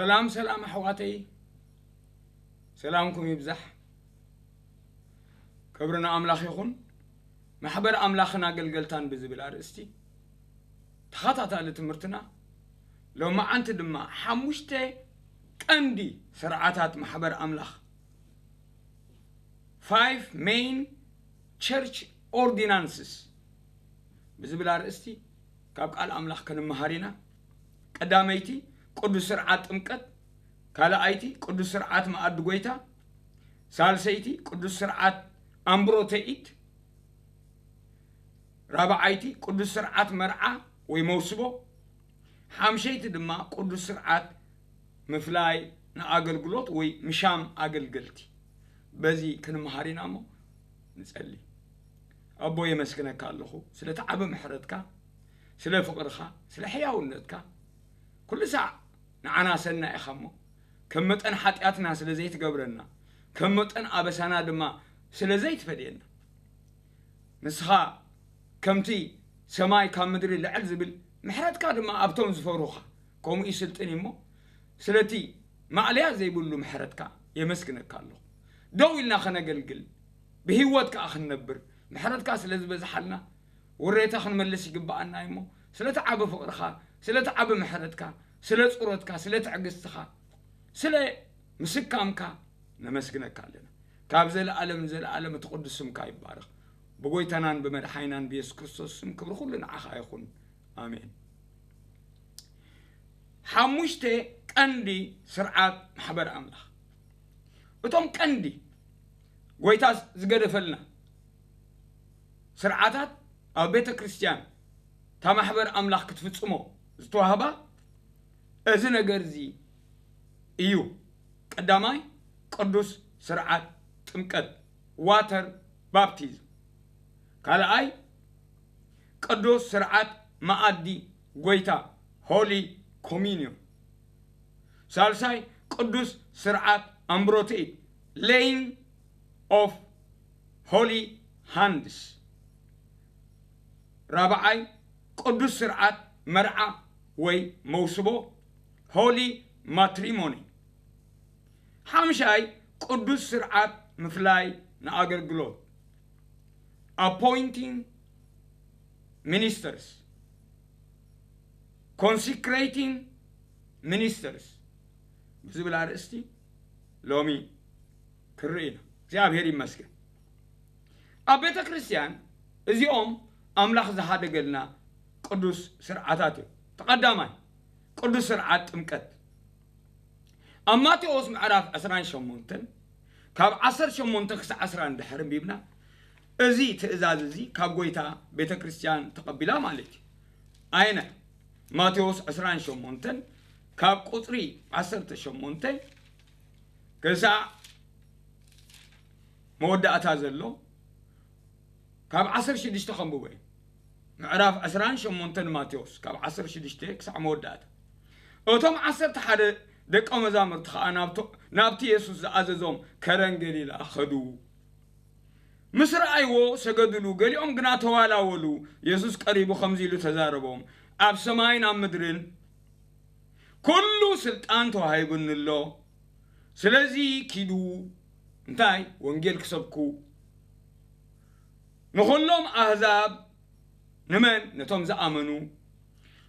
ሰላም ሰላም ኣሕዋተይ፣ ሰላምኩም ይብዛሕ። ክብሪ ንኣምላኽ ይኹን። ማሕበር ኣምላኽን ኣገልገልታን ብዝብል ኣርእስቲ ተኸታታሊ ትምህርትና፣ ሎማዓንቲ ድማ ሓሙሽተ ቀንዲ ስርዓታት ማሕበር ኣምላኽ፣ five main church ordinances ብዝብል ኣርእስቲ ካብ ቃል ኣምላኽ ክንመሃር ኢና። ቀዳመይቲ ቅዱስ ስርዓት ጥምቀት፣ ካልኣይቲ ቅዱስ ስርዓት መኣዲ ጎይታ፣ ሳልሰይቲ ቅዱስ ስርዓት ኣምብሮተ ኢድ፣ ራብዓይቲ ቅዱስ ስርዓት መርዓ ወይ መውስቦ፣ ሓምሸይቲ ድማ ቅዱስ ስርዓት ምፍላይ ንኣገልግሎት ወይ ምሻም ኣገልገልቲ። በዚ ክንመሃር ኢና እሞ ንጸሊ። ኣቦ የመስግነካ ኣለኹ ስለቲ ዓቢ ምሕረትካ፣ ስለ ፍቕርኻ፣ ስለ ሕያውነትካ። ኩሉ ሳዕ ንዓና ሰናይ ኢኻ እሞ፣ ከም መጠን ሓጢኣትና ስለ ዘይትገብረና፣ ከም መጠን ኣበሳና ድማ ስለ ዘይትፈድየና፣ ንስኻ ከምቲ ሰማይ ካብ ምድሪ ልዕል ዝብል ምሕረትካ ድማ ኣብቶም ዝፈርሁኻ ከምኡ ይስልጥን እዩ እሞ፣ ስለቲ ማእለያ ዘይብሉ ምሕረትካ የመስግነካ ኣለኹ። ደው ኢልና ከነገልግል፣ ብህይወት ከኣ ክንነብር ምሕረትካ ስለ ዝበዝሓልና፣ ውሬታ ክንመልስ ይግብኣና እዩ እሞ፣ ስለቲ ዓቢ ፍቕርኻ፣ ስለቲ ዓቢ ምሕረትካ፣ ስለ ጹረትካ፣ ስለ ትዕግስትኻ፣ ስለ ምስካምካ ነመስግነካ ኣለና። ካብ ዘለኣለም ንዘለኣለም እቲ ቅዱስ ስምካ ይባረኽ። ብጎይታናን ብመድሓኒናን ብየሱስ ክርስቶስ ስም ክብሪ ኩሉ ንዓኻ ይኹን። ኣሜን። ሓሙሽተ ቀንዲ ስርዓት ማሕበር ኣምላኽ። እቶም ቀንዲ ጎይታ ዝገደፈልና ስርዓታት ኣብ ቤተ ክርስቲያን እታ ማሕበር ኣምላኽ ክትፍጽሞ ዝተዋህባ እዚ ነገር እዚ እዩ። ቀዳማይ ቅዱስ ስርዓት ጥምቀት፣ ዋተር ባፕቲዝም። ካልኣይ ቅዱስ ስርዓት መኣዲ ጎይታ፣ ሆሊ ኮሚኒዮን። ሳልሳይ ቅዱስ ስርዓት ኣምብሮተ ኢድ፣ laying of holy hands። ራብዓይ ቅዱስ ስርዓት መርዓ ወይ መውስቦ፣ ሆሊ ማትሪሞኒ። ሓምሻይ ቅዱስ ስርዓት ምፍላይ ንኣገልግሎት፣ appointing ministers፣ consecrating ministers ብዝብል ኣርእስቲ ሎሚ ክርኢ ኢና። እግዚኣብሔር ይመስገን። ኣብ ቤተ ክርስቲያን እዚኦም ኣምላኽ ዝሃደገልና ቅዱስ ስርዓታት እዮም። ተቐዳማይ ቅዱስ ስርዓት ጥምቀት። ኣብ ማቴዎስ ምዕራፍ ዕስራን ሸሞንተን ካብ ዓሰርተ ሸሞንተ ክሳዕ ዕስራ እንድሕር ኣንቢብና፣ እዚ ትእዛዝ እዚ ካብ ጎይታ ቤተ ክርስቲያን ተቐቢላ ማለት እዩ። ኣይነ ማቴዎስ ዕስራን ሸሞንተን ካብ ቁጽሪ ዓሰርተ ሸሞንተ ክሳዕ መወዳእታ ዘሎ ካብ ዓሰርተ ሽዱሽተ ከንብቦ እየ። ምዕራፍ ዕስራን ሸሞንተን ማቴዎስ ካብ ዓሰርተ ሽዱሽተ ክሳዕ መወዳእታ። እቶም ዓሰርተ ሓደ ደቀ መዛሙርቲ ኸኣ ናብቶ-፣ ናብቲ የሱስ ዝኣዘዞም ከረን ገሊላ ኸዱ። ምስ ረኣይዎ ሰገዱሉ፣ ገሊኦም ግና ተዋላወሉ። የሱስ ቀሪቡ ከምዚ ኢሉ ተዛረቦም፣ ኣብ ሰማይን ኣብ ምድርን ኩሉ ስልጣን ተዋሂቡኒ ኣሎ። ስለዚ ኪዱ፣ እንታይ? ወንጌል ክሰብኩ ንኹሎም ኣህዛብ። ንመን? ነቶም ዝኣመኑ።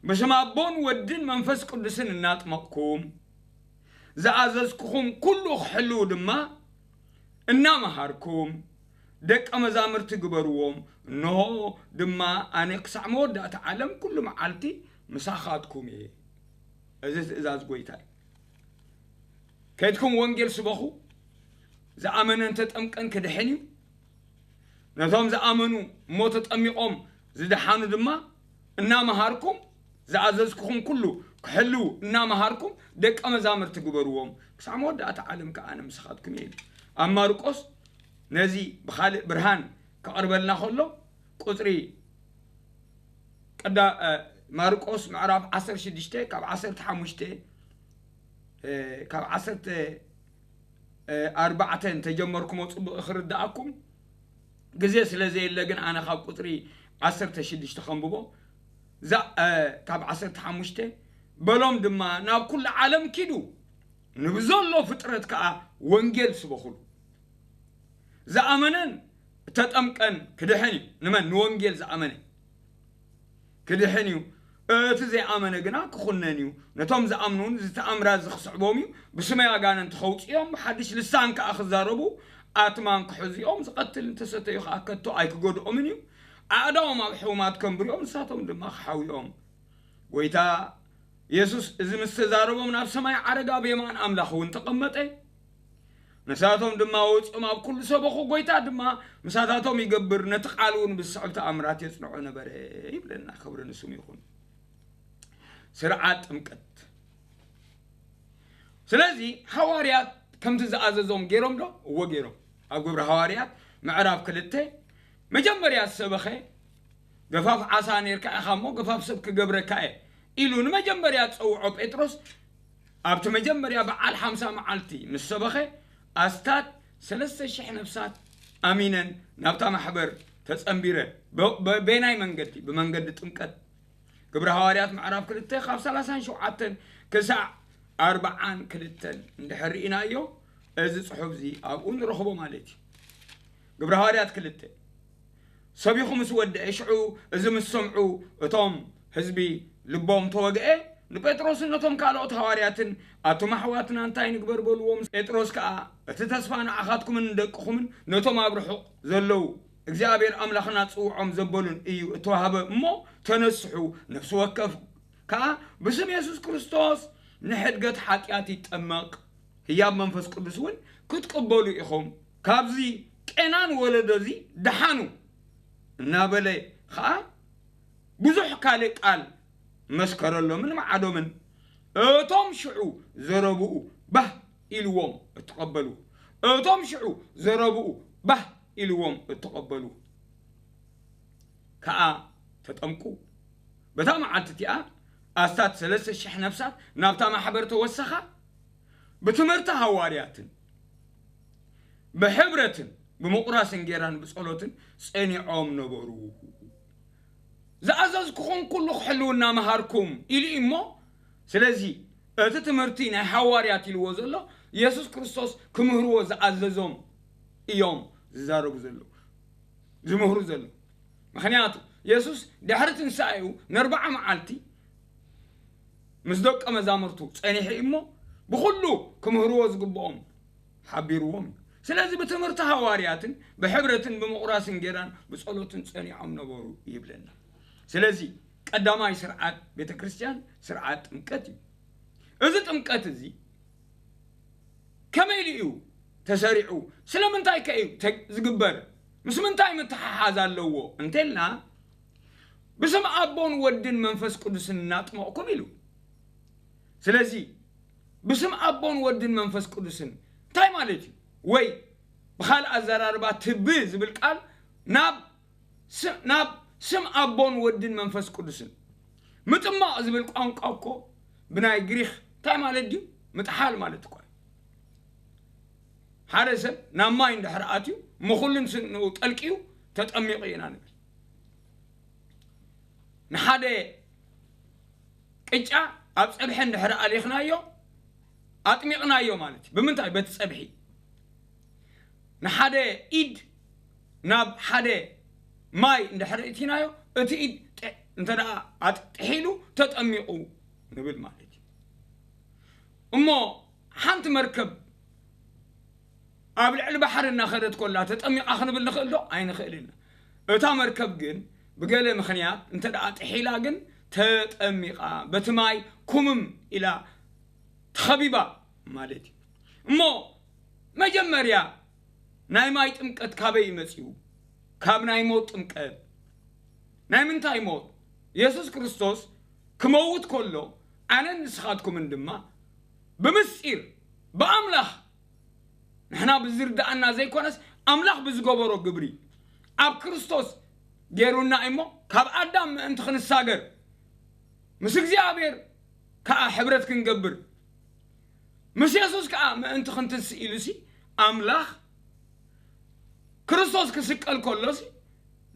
ብስም ኣቦን ወድን መንፈስ ቅዱስን እናጥመቕኩም፣ ዝኣዘዝኩኹም ኩሉ ክሕልዉ ድማ እናመሃርኩም ደቀ መዛሙርቲ ግበርዎም። እንሆ ድማ ኣነ ክሳዕ መወዳእታ ዓለም ኩሉ መዓልቲ ምሳኻትኩም እየ። እዚ ትእዛዝ ጎይታ እዩ። ከድኩም ወንጌል ስበኹ። ዝኣመነን ተጠምቀን ክድሕን እዩ። ነቶም ዝኣመኑ እሞ ተጠሚቖም ዝደሓኑ ድማ እናመሃርኩም፣ ዝኣዘዝኩኹም ኩሉ ክሕልዉ እናመሃርኩም ደቀ መዛሙርቲ ግበርዎም። ክሳዕ መወዳእታ ዓለም ከኣ ኣነ ምሳኻትኩም እየ ኢሉ። ኣብ ማርቆስ ነዚ ብኻልእ ብርሃን ከቕርበልና ከሎ፣ ቁጽሪ ቀዳ-፣ እ፣ ማርቆስ ምዕራፍ ዓሰርተ ሽዱሽተ ካብ ዓሰርተ ሓሙሽተ፣ እ፣ ካብ ዓሰርተ ኣርባዕተ እንተጀመርኩሞ ጽቡቕ ክርድኣኩም። ግዜ ስለ ዘየለ ግን ኣነ ካብ ቁጽሪ ዓሰርተ ሽዱሽተ ከንብቦ። እዛ፣ እ፣ ካብ ዓሰርተ ሓሙሽተ፣ በሎም ድማ፣ ናብ ኩሉ ዓለም ኪዱ፣ ንብዘሎ ፍጥረት ከኣ ወንጌል ስበኹሉ። ዝኣመነን እተጠምቀን ክድሕን እዩ። ንመን? ንወንጌል ዝኣመነ ክድሕን እዩ። እቲ ዘይኣመነ ግና ክኹነን እዩ። ነቶም ዝኣምኑን ዝተኣምራ እዚ ክስዕቦም እዩ። ብስመይ ኣጋንንቲ ከውፅኦም፣ ብሓድሽ ልሳን ከኣ ክዛረቡ፣ ኣትማን ክሕዝኦም፣ ዝቐትል እንተሰተዩ ከኣ ከቶ ኣይክጎድኦምን እዩ። ኣእዳዎም ኣብ ሕሙማት ከንብርኦም፣ ንሳቶም ድማ ክሓውዮም። ጎይታ የሱስ እዚ ምስ ተዛረቦም፣ ናብ ሰማይ ዓረገ፣ ኣብ የማን ኣምላኽ እውን ተቐመጠ። ንሳቶም ድማ ወጺኦም ኣብ ኩሉ ሰበኹ። ጎይታ ድማ ምሳታቶም ይገብር፣ ነቲ ቃል እውን ብዝስዕብ ተኣምራት የጽንዖ ነበረ ይብለና። ክብሪ ንስሙ ይኹን። ስርዓት ጥምቀት። ስለዚ ሃዋርያት ከምቲ ዝኣዘዞም ገይሮም ዶ? እወ ገይሮም። ኣብ ግብሪ ሃዋርያት ምዕራፍ ክልተ መጀመርያ ዝሰበኸ፣ "ገፋፍ ዓሳ ኔርካ ኢኻ እሞ ገፋፍ ሰብ ክገብረካ እየ" ኢሉ ንመጀመርያ ዝጸውዖ ጴጥሮስ፣ ኣብቲ መጀመርያ በዓል ሓምሳ መዓልቲ ምስ ሰበኸ፣ ኣስታት ሰለስተ ሽሕ ነፍሳት ኣሚነን ናብታ ማሕበር ተጸንቢረን። በ-፣ በ-፣ በየናይ መንገዲ? ብመንገዲ ጥምቀት። ግብሪ ሃዋርያት ምዕራፍ ክልተ ካብ ሰላሳን ሸውዓተን ክሳዕ ኣርብዓን ክልተን እንድሕር ርኢናዮ፣ እዚ ጽሑፍ እዚ ኣብኡ ንረኽቦ ማለት እዩ። ግብሪ ሃዋርያት ክልተ። ሰቢኹ ምስ ወድአ፣ ሽዑ እዚ ምስ ሰምዑ፣ እቶም ህዝቢ ልቦም ተወግአ። ንጴጥሮስን ነቶም ካልኦት ሃዋርያትን፣ "ኣቱም ኣሕዋትና እንታይ ንግበር?" በልዎም። ጴጥሮስ ከኣ፣ "እቲ ተስፋ ንዓኻትኩምን ንደቅኹምን ነቶም ኣብ ርሑቕ ዘለዉ፣ እግዚኣብሔር ኣምላኽና ጽውዖም ዘበሉን እዩ እተዋህበ እሞ፣ ተነስሑ፣ ነፍሲ ወከፍ ከኣ ብስም የሱስ ክርስቶስ ንሕድገት ሓጢኣት ይጠመቕ፣ ህያብ መንፈስ ቅዱስ እውን ክትቅበሉ ኢኹም። ካብዚ ቄናን ወለዶ እዚ ደሓኑ" እናበለ ኸኣ ብዙሕ ካልእ ቃል መስከረሎምን መዓዶምን። እቶም ሽዑ ዘረብኡ ባህ ኢልዎም እተቐበሉ፣ እቶም ሽዑ ዘረብኡ ባህ ኢልዎም እተቐበሉ ከኣ ተጠምቁ። በታ መዓልቲ እቲኣ ኣስታት ሰለስተ ሽሕ ነፍሳት ናብታ ማሕበር ተወሰኻ። ብትምህርቲ ሃዋርያትን ብሕብረትን ብምቑራስ እንጌራን ብጸሎትን ጸኒዖም ነበሩ። "ዝኣዘዝኩኹም ኩሉ ክሕልው እናመሃርኩም" ኢሉ እዩ እሞ፣ ስለዚ እቲ ትምህርቲ ናይ ሃዋርያት ኢልዎ ዘሎ፣ የሱስ ክርስቶስ ክምህርዎ ዝኣዘዞም እዮም ዝዛረቡ ዘለዉ፣ ዝምህሩ ዘለዉ። ምኽንያቱ የሱስ ድሕሪ ትንሳኤኡ ንኣርብዓ መዓልቲ ምስ ደቀ መዛሙርቱ ጸኒሑ እዩ እሞ፣ ብኹሉ ክምህርዎ ዝግብኦም ሓቢርዎም እዩ። ስለዚ ብትምህርቲ ሃዋርያትን ብሕብረትን ብምቑራስ እንጌራን ብጸሎትን ጸኒዖም ነበሩ ይብለና። ስለዚ ቀዳማይ ስርዓት ቤተ ክርስቲያን ስርዓት ጥምቀት እዩ። እዚ ጥምቀት እዚ ከመይ ኢሉ እዩ ተሰሪዑ? ስለምንታይ ከ እዩ ተ-፣ ዝግበር? ምስ ምንታይ ምትሓሓዝ ኣለዎ እንተልና፣ "ብስም ኣቦን ወድን መንፈስ ቅዱስን እናጥመቕኩም" ኢሉ። ስለዚ ብስም ኣቦን ወድን መንፈስ ቅዱስን እንታይ ማለት እዩ? ወይ ብኻልእ ኣዘራርባ ትብ ዝብል ቃል ናብ ስ-፣ ናብ ስም ኣቦን ወድን መንፈስ ቅዱስን። ምጥማቕ ዝብል ቋንቋ እኮ ብናይ ግሪኽ እንታይ ማለት ድዩ? ምጥሓል ማለት እኮ እዩ። ሓደ ሰብ ናብ ማይ እንድሕር ኣትዩ፣ እሞ ኩሉን ስንኡ ጠልቅዩ፣ ተጠሚቑ ኢና ንብል። ንሓደ ቅጫ ኣብ ጸብሒ እንድሕር ኣሊኽናዮ፣ ኣጥሚቕናዮ ማለት እዩ። ብምንታይ? በቲ ጸብሒ። ንሓደ ኢድ ናብ ሓደ ማይ እንድሕር እቲናዮ፣ እቲ ኢድ ጥ-፣ እንተ ደኣ ኣጥ-፣ ጥሒሉ ተጠሚቑ ንብል ማለት እዩ። እሞ ሓንቲ መርከብ ኣብ ልዕሊ ባሕሪ እናኸደት ኮላ ተጠሚቓ ክንብል ንኽእል ዶ? ኣይንኽእልን። እታ መርከብ ግን ብገለ ምኽንያት እንተ ደኣ ጥሒላ ግን ተጠሚቓ፣ በቲ ማይ ኩምም ኢላ ተኸቢባ ማለት እዩ። እሞ መጀመርያ ናይ ማይ ጥምቀት ካበይ እዩ መጺኡ? ካብ ናይ ሞት ጥምቀት። ናይ ምንታይ ሞት? የሱስ ክርስቶስ ክመውት ከሎ፣ ኣነን ንስኻትኩምን ድማ ብምስጢር ብኣምላኽ፣ ንሕና ብዝርድኣና ዘይኮነስ፣ ኣምላኽ ብዝገበሮ ግብሪ ኣብ ክርስቶስ ገይሩና እሞ፣ ካብ ኣዳም ምእንቲ ክንሳገር፣ ምስ እግዚኣብሔር ከኣ ሕብረት ክንገብር፣ ምስ የሱስ ከኣ ምእንቲ ክንትንስእ ኢሉሲ፣ ኣምላኽ ክርስቶስ ክስቀል ከሎሲ፣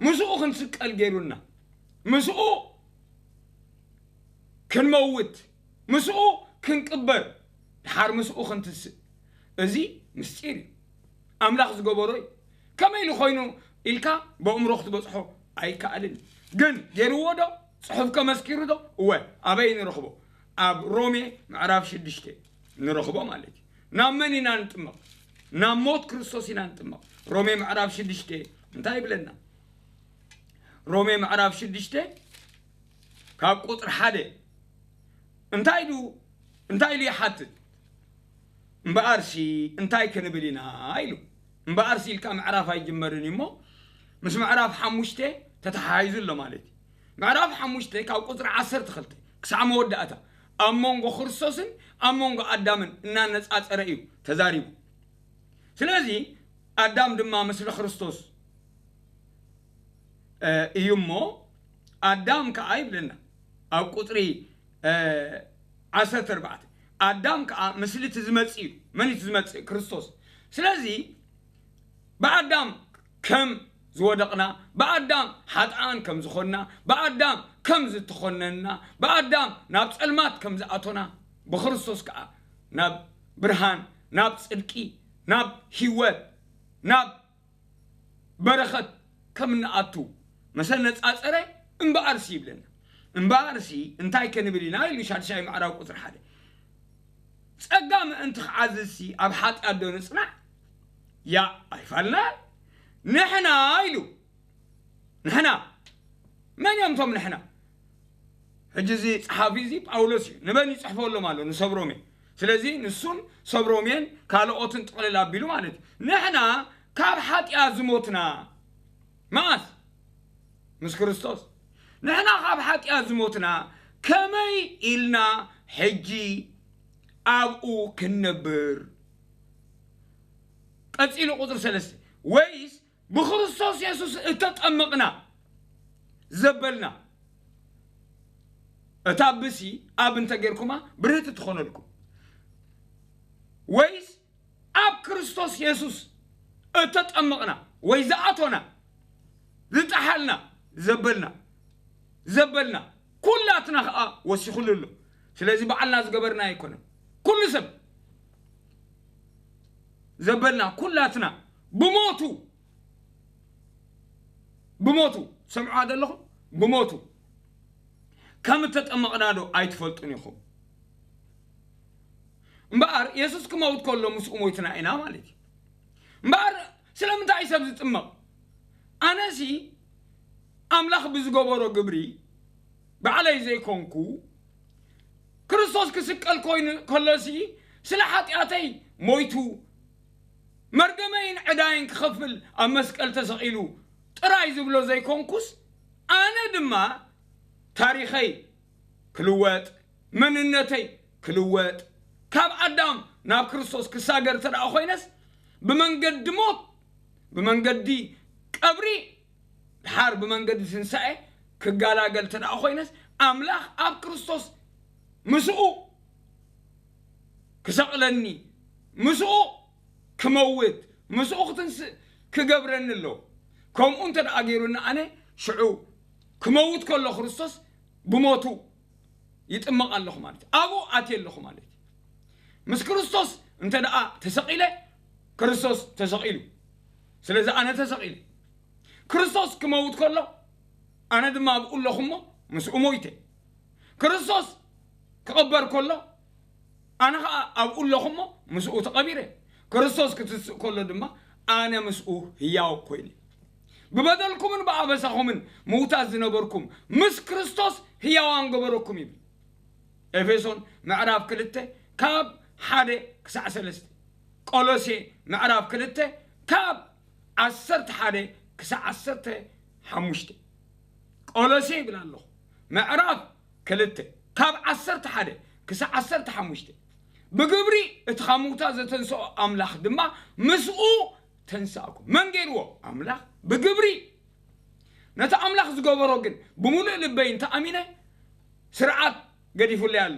ምስኡ ክንስቀል ገይሩና። ምስኡ ክንመውት፣ ምስኡ ክንቅበር፣ ድሓር ምስኡ ክንትስእ፣ እዚ ምስጢር እዩ። ኣምላኽ ዝገበሮ እዩ። ከመይ ኢሉ ኮይኑ ኢልካ ብእምሮ ክትበጽሖ ኣይከኣልን። ግን ገይርዎ ዶ? ጽሑፍ ከመስኪሩ ዶ? እወ። ኣበይ ንረኽቦ? ኣብ ሮሜ ምዕራፍ ሽዱሽተ ንረኽቦ ማለት እዩ። ናብ መን ኢና ንጥመቕ? ናብ ሞት ክርስቶስ ኢና ንጥመቕ። ሮሜ ምዕራፍ ሽዱሽተ እንታይ ይብለና? ሮሜ ምዕራፍ ሽዱሽተ ካብ ቁጽሪ ሓደ እንታይ ኢሉ እንታይ ኢሉ ይሓትት? እምበኣርሲ እንታይ ክንብል ኢና ኢሉ። እምበኣርሲ ኢልካ ምዕራፍ ኣይጅመርን እዩ እሞ ምስ ምዕራፍ ሓሙሽተ ተተሓሒዙ ኣሎ ማለት እዩ። ምዕራፍ ሓሙሽተ ካብ ቁጽሪ ዓሰርተ ክልተ ክሳዕ መወዳእታ ኣብ መንጎ ክርስቶስን ኣብ መንጎ ኣዳምን እናነጻጸረ እዩ ተዛሪቡ። ስለዚ ኣዳም ድማ ምስሊ ክርስቶስ እዩ እሞ ኣዳም ከዓ ይብለና ኣብ ቁፅሪ ዓሰርተ ኣርባዕተ ኣዳም ከዓ ምስሊ እቲ ዝመፅእ እዩ። መን እቲ ዝመፅእ? ክርስቶስ። ስለዚ ብኣዳም ከም ዝወደቕና፣ ብኣዳም ሓጥኣን ከም ዝኾንና፣ ብኣዳም ከም ዝተኾነንና፣ ብኣዳም ናብ ፀልማት ከም ዝኣቶና ብክርስቶስ ከዓ ናብ ብርሃን፣ ናብ ፅድቂ፣ ናብ ህይወት፣ ናብ በረኸት ከም እንኣቱ መሰ ነፃፀረ። እምበኣርሲ ይብለና። እምበኣርሲ እንታይ ከንብል ኢና ኢሉ ሻድሻይ ምዕራብ ቁፅሪ ሓደ። ፀጋ ምእንቲ ክዓዝዝሲ ኣብ ሓጢኣት ዶ ንፅናዕ? ያ ኣይፋልና። ንሕና ኢሉ ንሕና መን እዮም እቶም ንሕና? ሕጂ እዚ ጸሓፊ እዚ ጳውሎስ እዩ። ንመን ይጽሕፈሎም ኣሎ? ንሰብ ሮሜ። ስለዚ ንሱን ሰብ ሮሜን ካልኦትን ጥቕልል ኣቢሉ ማለት እዩ። ንሕና ካብ ሓጢኣት ዝሞትና መኣስ? ምስ ክርስቶስ። ንሕና ካብ ሓጢኣት ዝሞትና ከመይ ኢልና ሕጂ ኣብኡ ክንነብር? ቀጺሉ ቁጽሪ ሰለስተ፣ ወይስ ብክርስቶስ የሱስ እተጠመቕና ዘበልና እታ ብሲ ኣብ እንተ ጌርኩማ ብርህቲ ትኾነልኩም። ወይስ ኣብ ክርስቶስ የሱስ እተጠመቕና ወይ ዝኣቶና ዝጠሓልና ዘበልና ዘበልና ኩላትና ኸዓ ወሲኹሉ ኣሎ። ስለዚ በዓልና ዝገበርና ኣይኮነን። ኩሉ ሰብ ዘበልና ኩላትና ብሞቱ ብሞቱ ሰምዑ ዘለኹም ብሞቱ ከም እተጠመቕና ዶ ኣይትፈልጡን ኢኹም? እምበኣር የሱስ ክመውት ከሎ ምስኡ ሞይትና ኢና ማለት እዩ። እምበኣር ስለምንታይ እዩ ሰብ ዝጥመቕ? ኣነሲ ኣምላኽ ብዝገበሮ ግብሪ ባዕለይ ዘይኮንኩ ክርስቶስ ክስቀል ኮይኑ ከሎሲ ስለ ሓጢኣተይ ሞይቱ መርገመይን ዕዳይን ክኸፍል ኣብ መስቀል ተሰቒሉ ጥራይ ዝብሎ ዘይኮንኩስ ኣነ ድማ ታሪኸይ ክልወጥ መንነተይ ክልወጥ ካብ ኣዳም ናብ ክርስቶስ ክሳገር እንተ ደኣ ኮይነስ ብመንገዲ ሞት ብመንገዲ ቀብሪ ድሓር ብመንገዲ ትንሳኤ ክጋላገል እንተ ደኣ ኮይነስ ኣምላኽ ኣብ ክርስቶስ ምስኡ ክሰቕለኒ ምስኡ ክመውት ምስኡ ክትንስእ ክገብረኒ ኣለዎ። ከምኡ እንተ ደኣ ገይሩኒ ኣነ ሽዑ ክመውት ከሎ ክርስቶስ ብሞቱ ይጥመቕ ኣለኹ ማለት እዩ። ኣብኡ ኣትየ ኣለኹ ማለት እዩ። ምስ ክርስቶስ እንተ ደኣ ተሰቒለ ክርስቶስ ተሰቒሉ፣ ስለዚ ኣነ ተሰቒለ። ክርስቶስ ክመውት ከሎ ኣነ ድማ ኣብኡ ኣለኹ እሞ ምስኡ ሞይተ። ክርስቶስ ክቕበር ከሎ ኣነ ኸዓ ኣብኡ ኣለኹ እሞ ምስኡ ተቐቢረ። ክርስቶስ ክትስእ ከሎ ድማ ኣነ ምስኡ ህያው ኮይነ። ብበደልኩምን ብኣበሳኹምን ምውታት ዝነበርኩም ምስ ክርስቶስ ህያዋን ገበረኩም ይብል። ኤፌሶን ምዕራፍ ክልተ ካብ ሓደ ክሳዕ ሰለስተ። ቆሎሴ ምዕራፍ ክልተ ካብ ዓሰርተ ሓደ ክሳዕ ዓሰርተ ሓሙሽተ። ቆሎሴ ይብል ኣለኹ ምዕራፍ ክልተ ካብ ዓሰርተ ሓደ ክሳዕ ዓሰርተ ሓሙሽተ። ብግብሪ እቲ ካብ ምውታት ዘተንስኦ ኣምላኽ ድማ ምስኡ ተንሳእኩም። መን ገይርዎ? ኣምላኽ ብግብሪ። ነቲ ኣምላኽ ዝገበሮ ግን ብምሉእ ልበይ እንተኣሚነ ስርዓት ገዲፉለይ ኣሎ።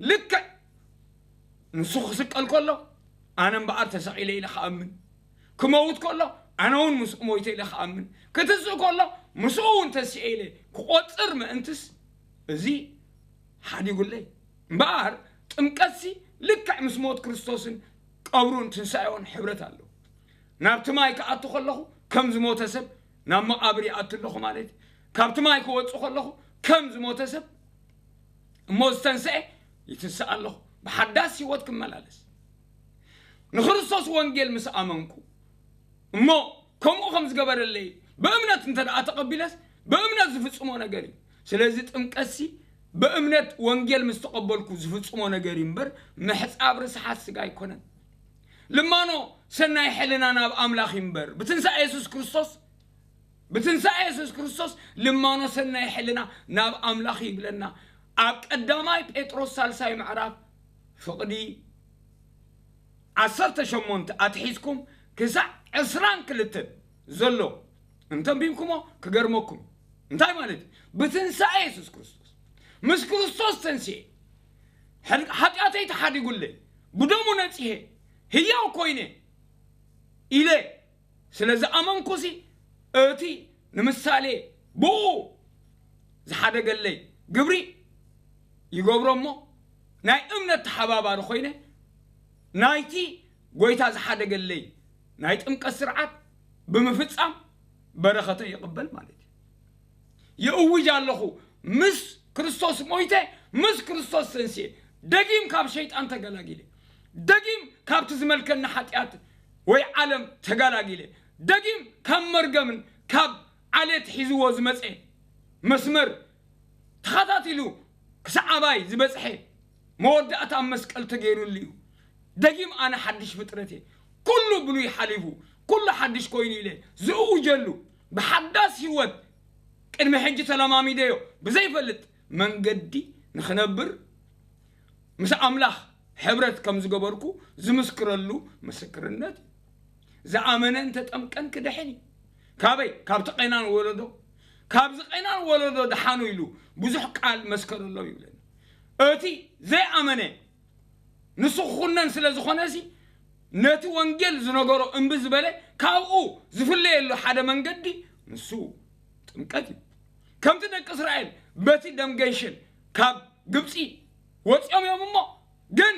ልክዕ ንሱ ክስቀል ከሎ ኣነ እምበኣር ተሰቒለ ኢለ ክኣምን፣ ክመውት ከሎ ኣነ እውን ምስኡ ሞይተ ኢለ ክኣምን፣ ክትስእ ከሎ ምስኡ እውን ተሲኤ ኢለ ክቖጽር ምእንትስ እዚ ሓዲጉለይ። እምበኣር ጥምቀትሲ ልክዕ ምስ ሞት ክርስቶስን ቀብሩን ትንሳኤውን ሕብረት ኣለዎ። ናብቲ ማይ ክኣቱ ከለኹ ከም ዝሞተ ሰብ ናብ መቓብር ይኣቱ ኣለኹ ማለት እዩ። ካብቲ ማይ ክወጽእ ከለኹ ከም ዝሞተ ሰብ እሞ ዝተንስኤ ይትንስእ ኣለኹ፣ ብሓዳስ ህይወት ክመላለስ። ንክርስቶስ ወንጌል ምስ ኣመንኩ እሞ ከምኡ ከም ዝገበረለይ ብእምነት እንተ ደኣ ተቐቢለስ ብእምነት ዝፍጽሞ ነገር እዩ። ስለዚ ጥምቀትሲ ብእምነት ወንጌል ምስ ተቐበልኩ ዝፍጽሞ ነገር እዩ እምበር ምሕጻብ ርስሓት ስጋ ኣይኮነን። ልማኖ ሰናይ ሕልና ናብ ኣምላኽ እዩ እምበር ብትንሳኤ የሱስ ክርስቶስ ብትንሳኤ የሱስ ክርስቶስ ልማኖ ሰናይ ሕልና ናብ ኣምላኽ ይብለና። ኣብ ቀዳማይ ጴጥሮስ ሳልሳይ ምዕራፍ ፍቕዲ ዓሰርተ ሸሞንተ ኣትሒዝኩም ክሳዕ ዕስራን ክልተን ዘሎ እንተንቢብኩሞ ክገርመኩም። እንታይ ማለት እዩ? ብትንሳኤ የሱስ ክርስቶስ፣ ምስ ክርስቶስ ተንስኤ፣ ሕድ- ሓጢኣተይ ተሓዲጉለይ፣ ብደሙ ነጺሄ፣ ህያው ኮይነ ኢለ ስለ ዝኣመንኩሲ፣ እቲ ንምሳሌ ብኡ ዝሓደገለይ ግብሪ ይገብሮ እሞ፣ ናይ እምነት ተሓባባሪ ኮይነ፣ ናይቲ ጎይታ ዝሓደገለይ ናይ ጥምቀት ስርዓት ብምፍጻም በረኸተ ይቕበል ማለት እዩ። የእውጅ ኣለኹ፣ ምስ ክርስቶስ ሞይተ፣ ምስ ክርስቶስ ተንስኤ፣ ደጊም ካብ ሸይጣን ተገላጊለ፣ ደጊም ካብቲ ዝመልከኒ ሓጢኣት ወይ ዓለም ተገላጊለ፣ ደጊም ካብ መርገምን ካብ ዓሌት ሒዝዎ ዝመጸ መስመር ተኸታቲሉ ክሳዕ ኣባይ ዝበጽሐ መወዳእታ ኣብ መስቀል ተገይሩሉ እዩ። ደጊም ኣነ ሓድሽ ፍጥረት እየ። ኩሉ ብሉይ ሓሊፉ፣ ኩሉ ሓድሽ ኮይኑ ኢለ ዝእውጀሉ፣ ብሓዳስ ህይወት ቅድሚ ሕጂ ተለማሚደዮ ብዘይፈልጥ መንገዲ ንኽነብር፣ ምስ ኣምላኽ ሕብረት ከም ዝገበርኩ ዝምስክረሉ ምስክርነት እዩ። ዝኣመነ እንተጠምቀን ክድሕን እዩ። ካበይ? ካብቲ ቄናን ወለዶ። ካብዚ ቄናን ወለዶ ደሓኑ ኢሉ ብዙሕ ቃል መስከረሎም ይብለና። እቲ ዘይኣመነ ንሱ ክኹነን ስለ ዝኾነሲ፣ ነቲ ወንጌል ዝነገሮ እምቢ ዝበለ፣ ካብኡ ዝፍለየሉ ሓደ መንገዲ ንሱ ጥምቀት እዩ። ከምቲ ደቂ እስራኤል በቲ ደም ገንሽል ካብ ግብጺ ወጺኦም እዮም እሞ፣ ግን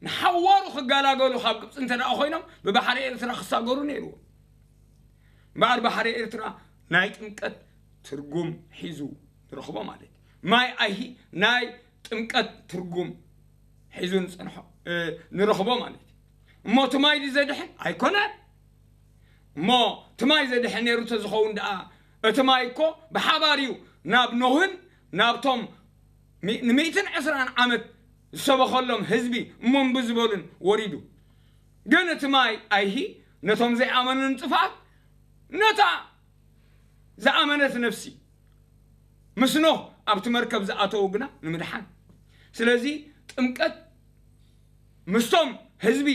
ንሓዋሩ ክጋላገሉ ካብ ግብጺ እንተ ደኣ ኮይኖም፣ ብባሕሪ ኤርትራ ክሳገሩ ነይርዎም። እምበኣር ባሕሪ ኤርትራ ናይ ጥምቀት ትርጉም ሒዙ ንረኽቦ ማለት እዩ። ማይ ኣይሂ ናይ ጥምቀት ትርጉም ሒዙ ንጸንሖ፣ እ፣ ንረኽቦ ማለት እዩ። እሞ እቲ ማይ ድዩ ዘድሕን? ኣይኮነን። እሞ እቲ ማይ ዘድሕን ነይሩ ተዝኸውን ደኣ፣ እቲ ማይ እኮ ብሓባር እዩ ናብ ኖህን ናብቶም ሚ-፣ ንሚእትን ዕስራን ዓመት ዝሰበኸሎም ህዝቢ እሞ እምቢ ዝበሉን ወሪዱ። ግን እቲ ማይ ኣይሂ ነቶም ዘይኣመኑን ጥፍኣት፣ ነታ ዝኣመነት ነፍሲ ምስ ኖህ ኣብቲ መርከብ ዝኣተዉ ግና ንምድሓን። ስለዚ ጥምቀት ምስቶም ህዝቢ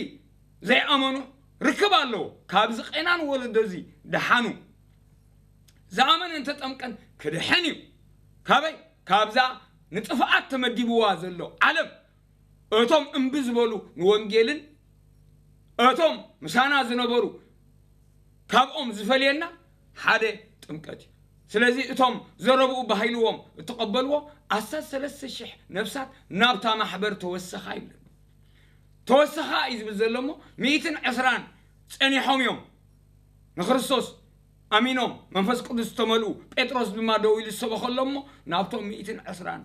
ዘይኣመኑ ርክብ ኣለዎ። ካብዚ ቄናን ወለዶ እዚ ደሓኑ። ዝኣመነ እንተጠምቀን ክድሕን እዩ። ካበይ? ካብዛ ንጥፍኣት ተመዲብዋ ዘሎ ዓለም። እቶም እምቢ ዝበሉ ንወንጌልን እቶም ምሳና ዝነበሩ ካብኦም ዝፈልየና ሓደ ጥምቀት እዩ። ስለዚ እቶም ዘረብኡ ባሂልዎም እተቐበልዎ ኣስታት ሰለስተ ሽሕ ነፍሳት ናብታ ማሕበር ተወሰኻ ይብለና። ተወሰኻ እዩ ዝብል ዘሎ እሞ፣ ሚእትን ዕስራን ጸኒሖም እዮም ንክርስቶስ ኣሚኖም መንፈስ ቅዱስ ዝተመልኡ። ጴጥሮስ ድማ ደው ኢሉ ዝሰበኸሎም እሞ፣ ናብቶም ሚእትን ዕስራን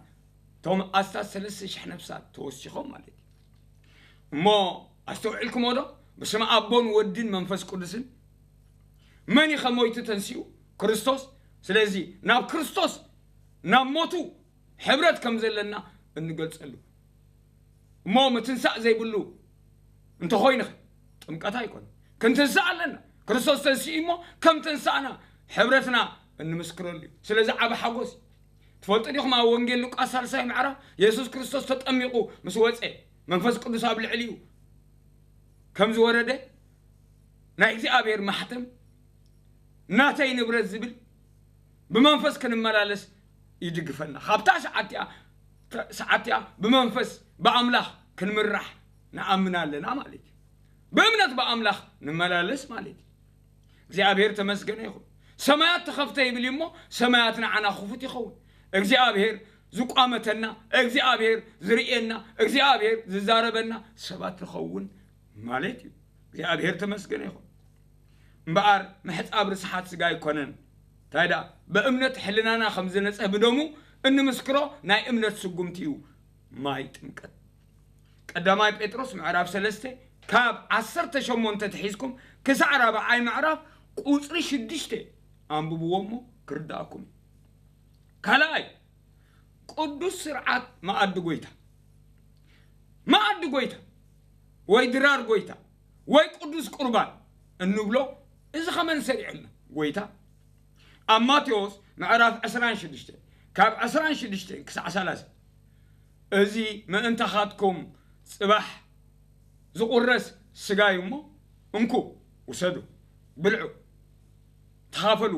እቶም ኣስታት ሰለስተ ሽሕ ነፍሳት ተወሲኾም ማለት እዩ። እሞ ኣስተውዒልኩሞ ዶ? ብስመ ኣቦን ወድን መንፈስ ቅዱስን። መን እዩ ከሞይቱ ተንሲኡ? ክርስቶስ። ስለዚ ናብ ክርስቶስ፣ ናብ ሞቱ ሕብረት ከም ዘለና እንገልጸሉ። እሞ ምትንሳእ ዘይብሉ እንተኾይንኸ? ጥምቀት ኣይኮነ። ክንትንሳእ ኣለና። ክርስቶስ ተንሲኡ እሞ ከም ተንሳእና ሕብረትና እንምስክረሉ እዩ። ስለዚ ዓቢ ሓጎስ እዩ። ትፈልጡ ዲኹም? ኣብ ወንጌል ሉቃስ ሳልሳይ ምዕራፍ የሱስ ክርስቶስ ተጠሚቑ ምስ ወጸ መንፈስ ቅዱስ ኣብ ልዕሊኡ ከም ዝወረደ ናይ እግዚኣብሔር ማሕተም ናተይ ንብረት ዝብል ብመንፈስ ክንመላለስ ይድግፈና። ካብታ ሰዓት እቲኣ፣ ሰዓት እቲኣ ብመንፈስ ብኣምላኽ ክንምራሕ ንኣምን ኣለና ማለት እዩ። ብእምነት ብኣምላኽ ንመላለስ ማለት እዩ። እግዚኣብሔር ተመስገነ ይኹን። ሰማያት ተኸፍተ ይብል እዩ እሞ፣ ሰማያት ንዓና ክፉት ይኸውን። እግዚኣብሔር ዝቋመተና፣ እግዚኣብሔር ዝርእየና፣ እግዚኣብሔር ዝዛረበና ሰባት ንኸውን ማለት እዩ። እግዚኣብሔር ተመስገነ ይኹን። እምበኣር ምሕጻብ ርስሓት ስጋ ኣይኮነን። እንታይ ደኣ፣ ብእምነት ሕልናና ከም ዝነጽህ ብደሙ እንምስክሮ ናይ እምነት ስጉምቲ እዩ። ማይ ጥምቀት። ቀዳማይ ጴጥሮስ ምዕራፍ ሰለስተ ካብ ዓሰርተ ሸሞንተ ተሒዝኩም ክሳዕ ራብዓይ ምዕራፍ ቁጽሪ ሽዱሽተ ኣንብብዎ እሞ ክርዳእኩም እዩ። ካልኣይ፣ ቅዱስ ስርዓት መኣዲ ጎይታ። መኣዲ ጎይታ ወይ ድራር ጎይታ ወይ ቅዱስ ቁርባን እንብሎ እዚ ከመን ሰሪዕልና ጎይታ ኣብ ማቴዎስ ምዕራፍ ዕስራን ሽዱሽተ ካብ ዕስራን ሽዱሽተ ክሳዕ ሰላሳ፣ እዚ ምእንታኻትኩም ጽባሕ ዝቑረስ ስጋ እዩ እሞ እንኩ ውሰዱ፣ ብልዑ፣ ተኻፈሉ።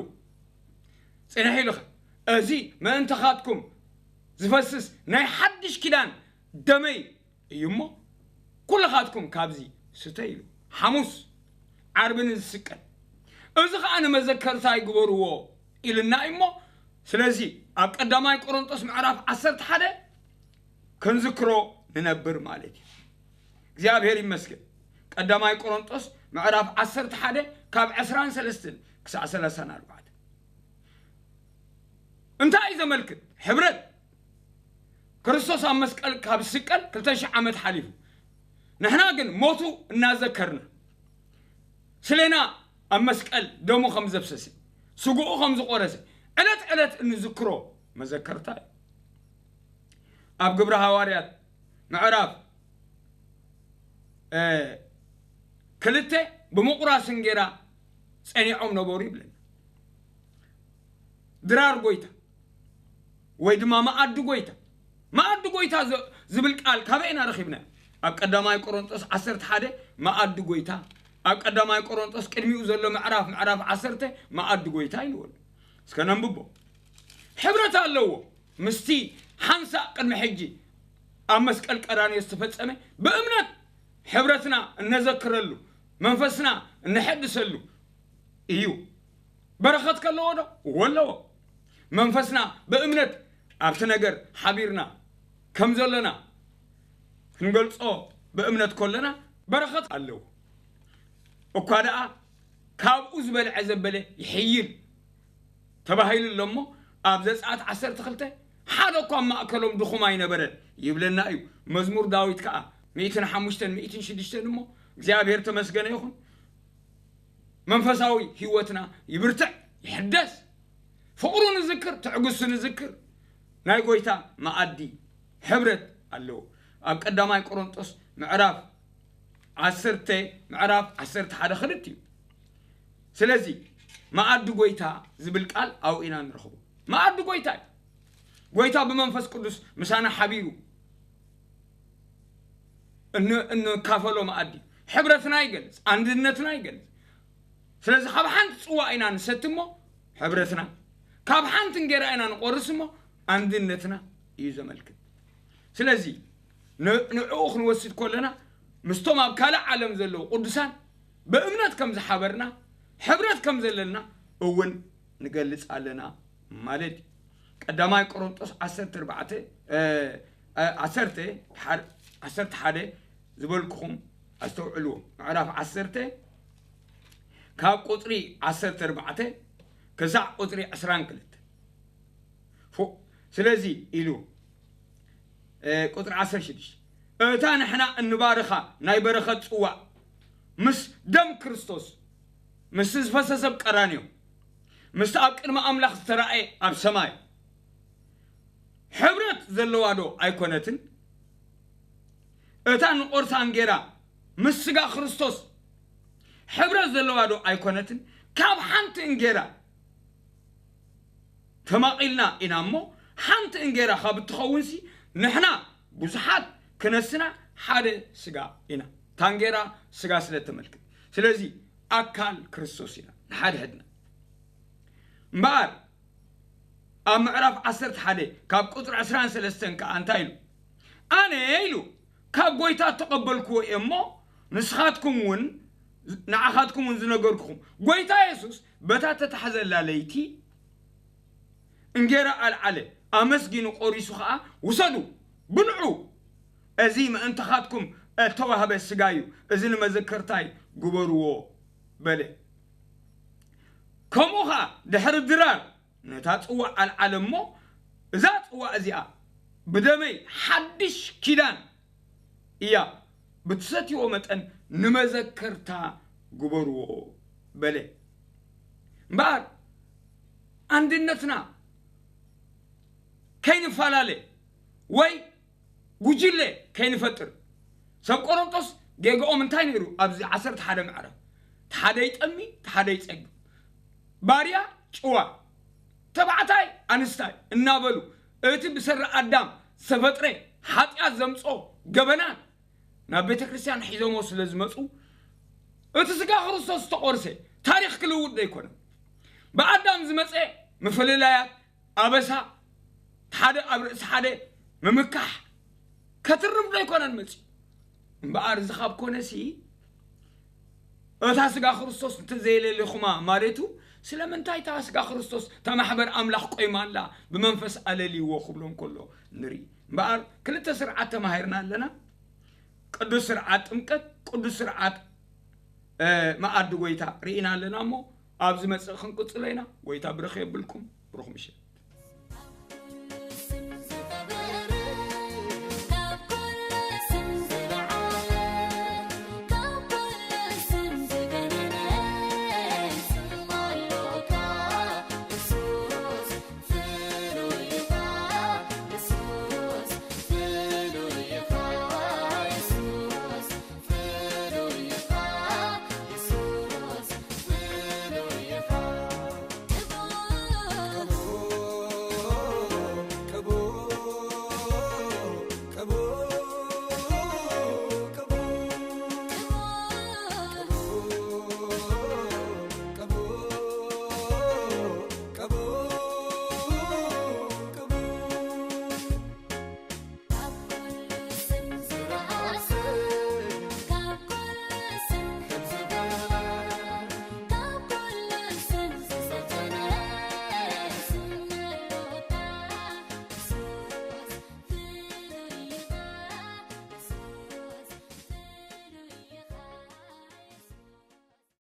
ጽንሕ ኢሉኸ፣ እዚ ምእንታኻትኩም ዝፈስስ ናይ ሓድሽ ኪዳን ደመይ እዩ እሞ ኩልኻትኩም ካብዚ ስተ ኢሉ። ሓሙስ ዓርቢ ንዝስቀል፣ እዚ ኸኣ ንመዘከርታ ይግበርዎ ኢልና እዩ እሞ፣ ስለዚ ኣብ ቀዳማይ ቆሮንጦስ ምዕራፍ ዓሰርተ ሓደ ክንዝክሮ ንነብር ማለት እዩ። እግዚኣብሔር ይመስገን። ቀዳማይ ቆሮንጦስ ምዕራፍ ዓሰርተ ሓደ ካብ ዕስራን ሰለስተን ክሳዕ ሰላሳን ኣርባዕተ እንታይ እዩ ዘመልክት? ሕብረት። ክርስቶስ ኣብ መስቀል ካብ ዝስቀል ክልተ ሽሕ ዓመት ሓሊፉ፣ ንሕና ግን ሞቱ እናዘከርና፣ ስለና ኣብ መስቀል ደሙ ከም ዘፍሰሰ፣ ስግኡ ከም ዝቆረሰ ዕለት ዕለት እንዝክሮ መዘከርታ እዩ። ኣብ ግብረ ሃዋርያት ምዕራፍ እ፣ ክልተ ብምቑራስ እንጌራ ጸኒዖም ነበሩ ይብለና። ድራር ጎይታ ወይ ድማ መኣዲ ጎይታ። መኣዲ ጎይታ ዝ-፣ ዝብል ቃል ካበይ ኢና ረኺብና? ኣብ ቀዳማይ ቆሮንጦስ ዓሰርተ ሓደ መኣዲ ጎይታ፣ ኣብ ቀዳማይ ቆሮንጦስ ቅድሚኡ ዘሎ ምዕራፍ፣ ምዕራፍ ዓሰርተ መኣዲ ጎይታ ኢልዎ ኣሎ። እስከ ነንብቦ። ሕብረት ኣለዎ ምስቲ ሓንሳእ ቅድሚ ሕጂ ኣብ መስቀል ቀራንዮ ዝተፈጸመ ብእምነት ሕብረትና እነዘክረሉ፣ መንፈስና እነሐድሰሉ እዩ። በረኸት ከለዎ ዶ? እዎ ኣለዎ። መንፈስና ብእምነት ኣብቲ ነገር ሓቢርና ከም ዘለና ክንገልጾ ብእምነት ከለና በረኸት ኣለዎ። እኳ ደኣ ካብኡ ዝበልዐ ዘበለ ይሕይል ተባሂሉ ኣሎ እሞ፣ ኣብ ዘጸኣት ዓሰርተ ክልተ ሓደ እኳ ኣብ ማእከሎም ድኹም ኣይነበረን ይብለና እዩ። መዝሙር ዳዊት ከኣ ሚእትን ሓሙሽተን ሚእትን ሽዱሽተን እሞ፣ እግዚኣብሔር ተመስገነ ይኹን። መንፈሳዊ ህይወትና ይብርትዕ፣ ይሕደስ። ፍቕሩ ንዝክር፣ ትዕግስቱ ንዝክር። ናይ ጎይታ መኣዲ ሕብረት ኣለዎ። ኣብ ቀዳማይ ቆሮንጦስ ምዕራፍ ዓሰርተ፣ ምዕራፍ ዓሰርተ ሓደ ክልተ እዩ። ስለዚ መኣዲ ጎይታ ዝብል ቃል ኣብኡ ኢና ንረኽቦ። መኣዲ ጎይታ እዩ። ጎይታ ብመንፈስ ቅዱስ ምሳና ሓቢሩ እን-፣ እንካፈሎ መኣዲ ሕብረትና ይገልጽ፣ ኣንድነትና ይገልጽ። ስለዚ ካብ ሓንቲ ጽዋ ኢና ንሰቲ እሞ ሕብረትና፣ ካብ ሓንቲ እንጌራ ኢና ንቆርስ እሞ ኣንድነትና እዩ ዘመልክት። ስለዚ ን-፣ ንዕኡ ክንወስድ ከለና ምስቶም ኣብ ካልእ ዓለም ዘለዉ ቅዱሳን ብእምነት ከም ዝሓበርና፣ ሕብረት ከም ዘለና እውን ንገልጽ ኣለና ማለት እዩ። ቀዳማይ ቆሮንጦስ ዓሰርተ ኣርባዕተ፣ እ፣ እ፣ ዓሰርተ፣ ዓሰርተ ሓደ ዝበልኩኹም ኣስተውዕልዎ። ምዕራፍ ዓሰርተ ካብ ቁጽሪ ዓሰርተ ኣርባዕተ ክሳዕ ቁጽሪ ዕስራን ክልተ። ፎ-፣ ስለዚ ኢሉ፣ እ፣ ቁጽሪ ዓሰርተ ሽዱሽተ፣ እታ ንሕና እንባርኻ ናይ በረኸት ጽዋእ ምስ ደም ክርስቶስ፣ ምስቲ ዝፈሰሰ ኣብ ቀራንዮ፣ ምስቲ ኣብ ቅድሚ ኣምላኽ ዝተራእየ ኣብ ሰማይ ሕብረት ዘለዋ ዶ ኣይኮነትን? እታ ንቆርሳ እንጌራ ምስ ስጋ ክርስቶስ ሕብረት ዘለዋ ዶ ኣይኮነትን? ካብ ሓንቲ እንጌራ ተማቒልና ኢና እሞ፣ ሓንቲ እንጌራ ካብ እትኸውንሲ፣ ንሕና ብዙሓት ክነስና ሓደ ስጋ ኢና። እታ እንጌራ ስጋ ስለ እተመልክት፣ ስለዚ ኣካል ክርስቶስ ኢና፣ ንሓድሕድና። እምበኣር ኣብ ምዕራፍ ዓሰርተ ሓደ ካብ ቁጽሪ ዕስራን ሰለስተን ከኣ እንታይ ኢሉ? ኣነ ኢሉ፣ ካብ ጐይታ እተቐበልክዎ እየ እሞ፣ ንስኻትኩም እውን፣ ንዓኻትኩም እውን ዝነገርኩኹም። ጐይታ የሱስ በታ እተታሕዘላ ለይቲ እንጌራ ኣልዓለ፣ ኣመስጊኑ ቆሪሱ ኸዓ፣ ውሰዱ፣ ብልዑ፣ እዚ ምእንታኻትኩም እተዋህበ ስጋይ እዩ፣ እዚ ንመዘከርታይ ግበርዎ በለ። ከምኡ ኸዓ ድሕሪ ድራር ነታ ጽዋእ ኣልዓለ እሞ፣ እዛ ጽዋእ እዚኣ ብደመይ ሓድሽ ኪዳን እያ፣ ብትሰትይዎ መጠን ንመዘከርታ ግበርዎ በለ። እምበኣር ኣንድነትና ከይንፈላለ ወይ ጉጅለ ከይንፈጥር። ሰብ ቆሮንቶስ ጌግኦም እንታይ ነይሩ? ኣብዚ ዓሰርተ ሓደ ምዕራፍ፣ እቲ ሓደ ይጠሚ፣ እቲ ሓደ ይጸግብ፣ ባርያ ጭዋ፣ ተባዕታይ ኣንስታይ እናበሉ እቲ ብሰሪ ኣዳም ዝተፈጥረ ሓጢኣት ዘምጾ ገበናት ናብ ቤተ ክርስቲያን ሒዞሞ ስለ ዝመጹ፣ እቲ ስጋ ክርስቶስ ዝተቆርሰ ታሪኽ ክልውጥ ዘይኮነ፣ ብኣዳም ዝመጸ ምፍልላያት፣ ኣበሳ፣ ሓደ ኣብ ርእሲ ሓደ ምምካሕ ከትርፍ ዶ ኣይኮነን መጺኡ? እምበኣር እዚ ካብ ኮነሲ፣ እታ ስጋ ክርስቶስ እንተዘየለሊኹማ ማለቱ፣ ስለምንታይ እታ ስጋ ክርስቶስ እታ ማሕበር ኣምላኽ ቆይማ ኣላ፣ ብመንፈስ ኣለልይዎ ክብሎ እንከሎ ንርኢ። እምበኣር ክልተ ስርዓት ተማሂርና ኣለና። ቅዱስ ስርዓት ጥምቀት፣ ቅዱስ ስርዓት፣ እ፣ መኣዲ ጎይታ ርኢና ኣለና እሞ፣ ኣብ ዝመጽእ ክንቅጽሎ ኢና። ጎይታ ብርኽ የብልኩም። ብሩኽ ምሸት።